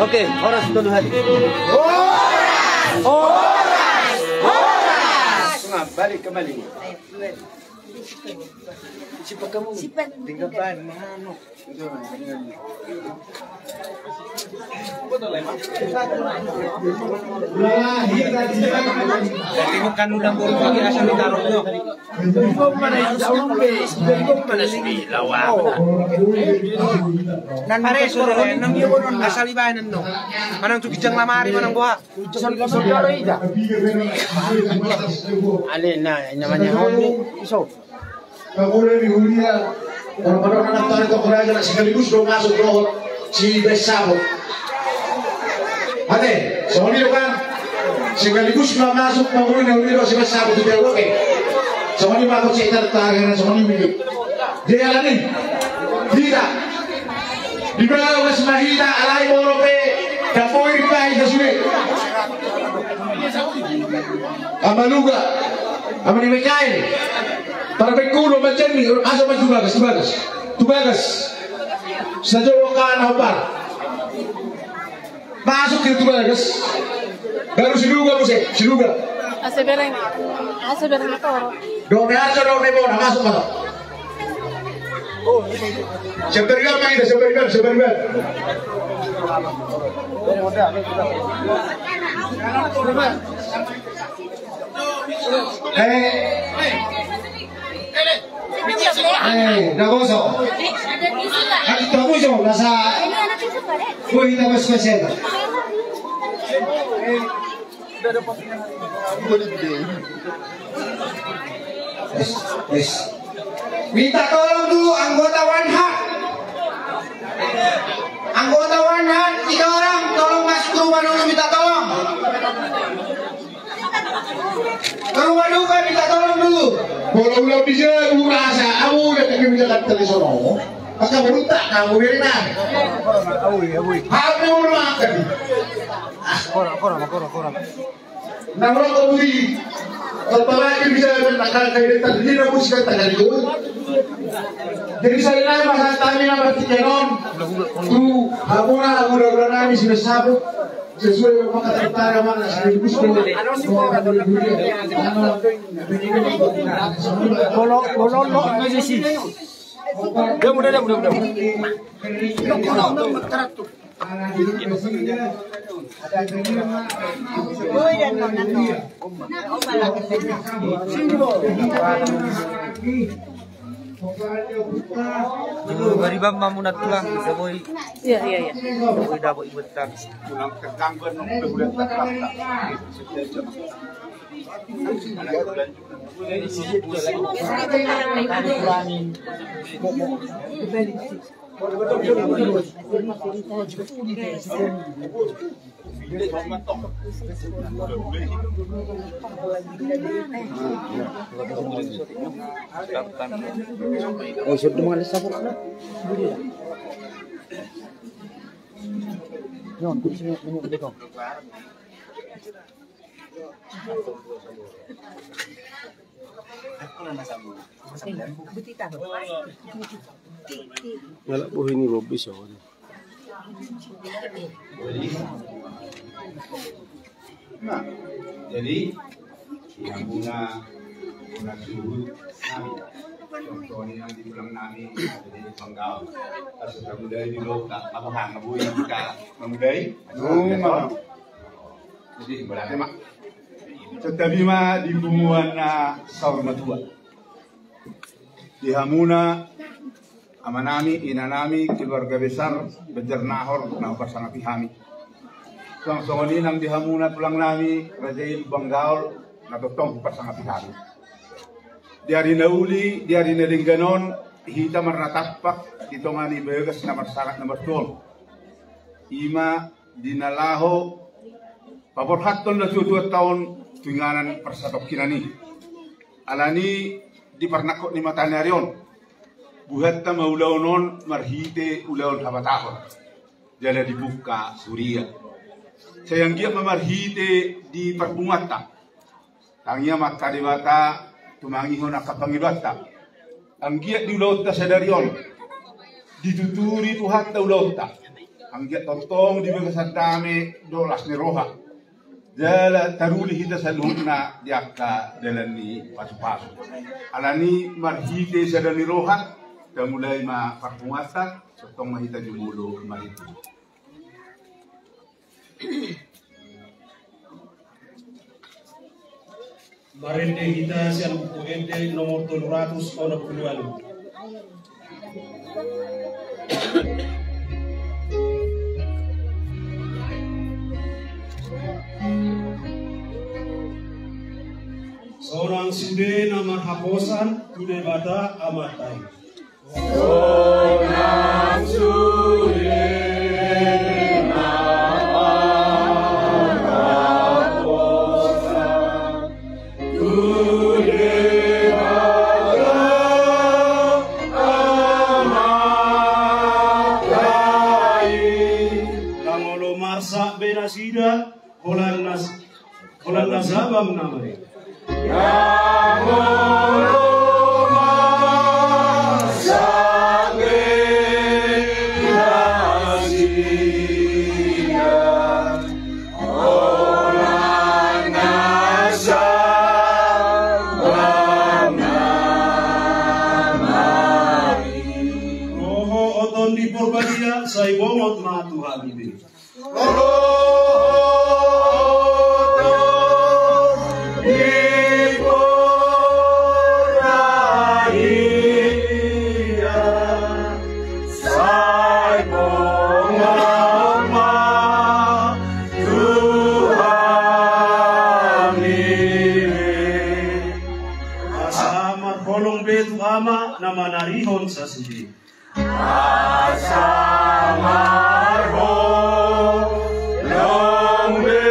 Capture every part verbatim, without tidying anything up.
Oke, horas tolu hali. Horas! Horas! Horas! Nah, balik kembali. Sipat kamu. Sipat. Tinggal ban, menganu. Jadi bukan udah burung lagi asal ditaruh tuh. Nan pares sudah lain, asal dibaen no. Manang tu kijang lamari, manang boha. Ale, na, namanya honi, iso. Pamula ni huria, orang-orang anak tani toko raja, na sekaligus do masuk dohot si Besabo. Ate, songon i do kan? Sekaligus ma masuk pamula ni huria dohot si Besabo tu T W P. Songon i ma konsep tertarik, songon i. Jadi alani, hita. Dibagas ma hita, alai molo pe, dapoi ripahi hita sude. Ama Luga, ama ni Mikael. Para pengkulu, ama Jenny, asa ma tu bagas, tu bagas. Tu bagas. Sajo ka na opar. Masuk ke tu bagas. Baru si Luga muse, si Luga. Asa bereng, asa bereng toro. Dong ne aja, dong ne bona, masuk, masuk. Siap dari mana kita? Siap dari mana? Siap dari mana? Eh, eh, dagoso. Aku tahu jo, rasa. Woi, kita bos pesen. Wes, wes. Minta tolong dulu anggota One Heart. Anggota One Heart, tiga orang, tolong masuk ke rumah dulu, minta tolong. Ke rumah duka, minta tolong dulu. Kalau udah bisa, aku rasa, aku udah tak bisa kata di sono. Maka beruntak, kamu biarin aja. Awi, awi. Aku mau makan. Koran, koran, koran, koran. Nang ro ko bui, kalau lagi bisa kan takkan kayak tadi na musik kan takkan itu. Jadi saya nanya mas tadi nama tiga non tu hamuna hamuna hamuna nami sudah sabut sesuai dengan kata tentara mana saya bus. Kalau kalau lo aja sih. Udah udah udah udah. Bari bang mamuna tulang, saboi. Iya, iya, iya. Saboi dapot ibu tetap. Tulang tegang kan, udah tetap. Oh, sudah mengalir sabar. Nyon, kunci nyon, nyon, nyon. Galak bohi ni Bobi so. Nah, jadi ya guna guna suhut nami. Contohnya di tulang nami, jadi penggal. Pas sudah mulai di lo tak apa hang bohi kita memulai. Jadi berarti mak. Tetapi ma di punguan na saur matua. Di hamuna ama nami, ina nami, keluarga besar Banjar Nahor na huparsangapi hami. Suang songon i nang di hamuna tulang nami, Raja i Lumban Gaol, na tongtong huparsangapi hami. Di ari na uli, di ari na denggan on, hita marnatampak di tonga ni bagas na marsangap na martual. Ima di na laho paborhathon na tuatuanta on tu inganan parsatongkinan i. Alani di parnangkok ni mata ni ari on, buhanta ma ulaon on marhite ulaon habatahon. Jala dibuka suria. Sai anggiat ma marhite di parpunguanta. Tangiang ma angka Debata tumangihon angka pangidoanta. Anggiat di ulaonta sadari on dituturi Tuhanta ulaonta. Anggiat tongtong di bagasan dame dohot las ni roha. Jala taruli hita saluhutna di angka dalan ni pasupasu. Alani marhite sada ni roha, tamulai ma parpunguanta, tongtong ma hita jumolo marhite. Marende hita sian Buku Ende nomor tolu ratus onom pulu ualu. Sonang sude na marhaposan tu Debata Amanta i. Sonang sude na marhaposan tu Debata Amanta i. Ndang olo marsak be nasida, holan nas-, holan na sabam nama i. Ndang olo marsak be nasida, holan na sabam nama i. Roha, o Tondi Porbadia, sai bongot ma tu hami be. Roha, o Tondi Porbadia, sai bongot ma tu hami be. Asa marholong be tu Ama na manarihon sasude. Asa marholong be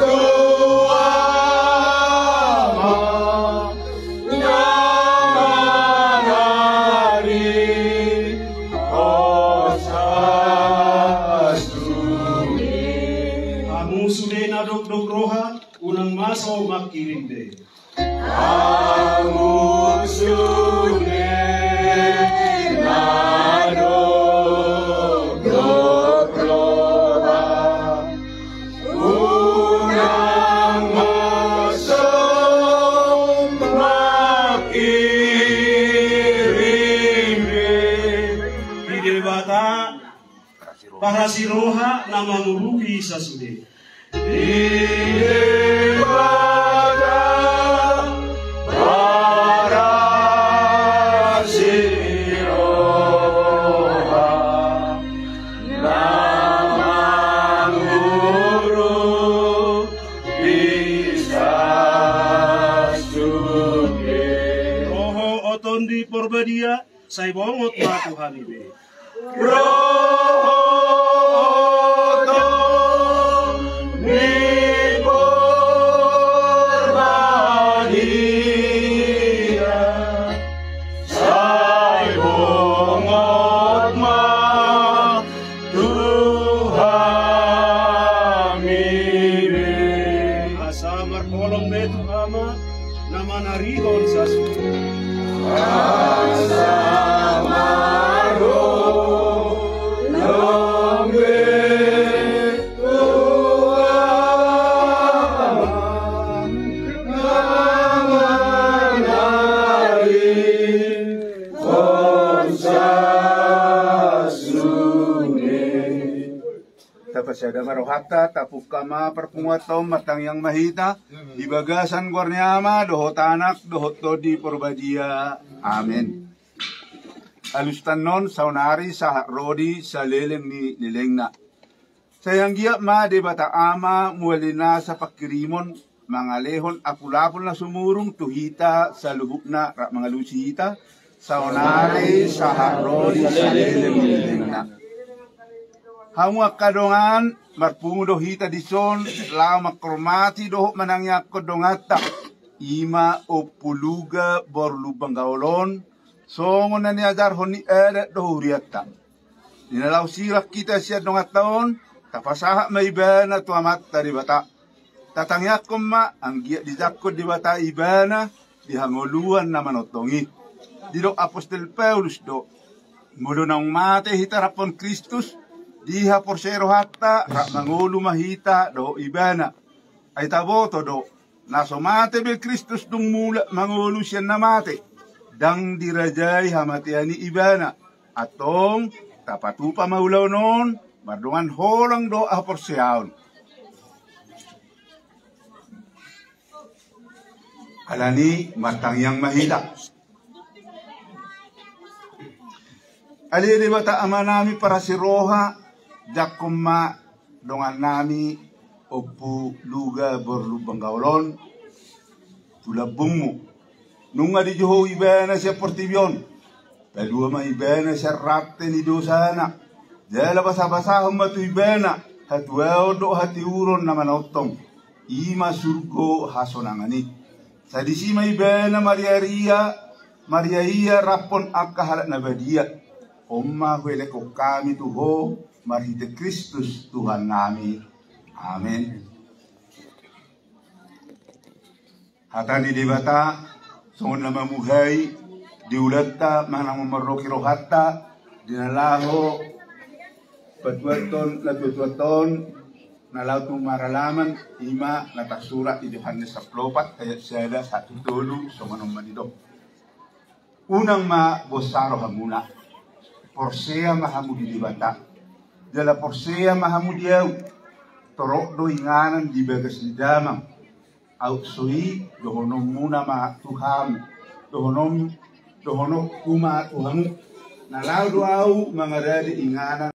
tu Ama na manarihon sasude. Hamu sude na dokdok roha, unang maso mangkirim be. Hamu sude na dokdok roha, unang maso mangkirim be. Di Debata parasi roha na mangurupi sasude. Di Debata parasi roha na mangurupi sasude. Roha, o Tondi Porbadia, sai bongot ma tu hami be. Roha, o Tondi Porbadia, sai bongot ma tu hami be. Asa marholong be tu Ama na manarihon sasude. Asa marholong be tu Ama na manarihon sasude. Tapasada ma rohanta, tapungka ma parpunguanta on, martangiang ma hita di bagasan goar ni Ama dohot Anak dohot Tondi Porbadia. Amen. Alusanta on saonari sahat ro di saleleng ni lelengna. Sai anggiat ma Debata Ama muali nasa pangkirimon mangalehon apulapul na sumurung tu hita saluhutna rap mangalusi hita, saonari sahat ro di saleleng ni lelengna. Hamu angka dongan, marpungu do hita dison laho manghormati dohot manangiangkon donganta, i ma Ompu Luga boru Lumban Gaol on, songon na niajarhon ni adat dohot hurianta. Di na laho sirang hita sian donganta on, tapasahat ma ibana tu Amanta Debata. Tatangiangkon ma anggiat dijangkon Debata ibana di hangoluan na manongtong i. Didok Apostel Paulus do: Molo naung mate hita rap dohot Kristus, Di haporseai rohanta rap mangolu ma hita dohot Ibana. Ai taboto do, na so mate be Kristus dung mulak mangolu sian na mate, ndang dirajai hamatean i Ibana. Antong tapatupa ma ulaon on mardongan holang dohot haporseaon. Alani martangiang ma hita. Ale Debata Amanami parasiroha, jangkon ma dongannami Ompu Luga boru Lumban Gaol on tu lambungmu. Nunga dijou ibana sian portibi on, palua ma ibana sian rante ni dosana, jala basabasahon ma tu ibana hatuaon dohot hatiuron na manongtong, i ma surgo hasonangan i. Sai disi ma ibana mariaria, mariaia rap dohot angka halak na badia. On ma huelekhon hami tu ho marhite Kristus Tuhannami. Amen. Hata ni Debata songon na mamuhai di ulaonta manang mamorloki rohanta di na laho patuathon na tuatua on, na laho tu maralaman, i ma na tarsurat di Johannes sampulu opat ayat sada sahat tu tolu, songon on ma didok. Unang ma bonsaro hamuna. Porsea ma hamu di Debata, jala porsea ma hamu di ahu. Torop do inganan di bagas ni Damang. Aut so i, dohononmuna ma tu hamu, dohonon, dohononku ma tu hamu. Na laho do ahu mangarade inganan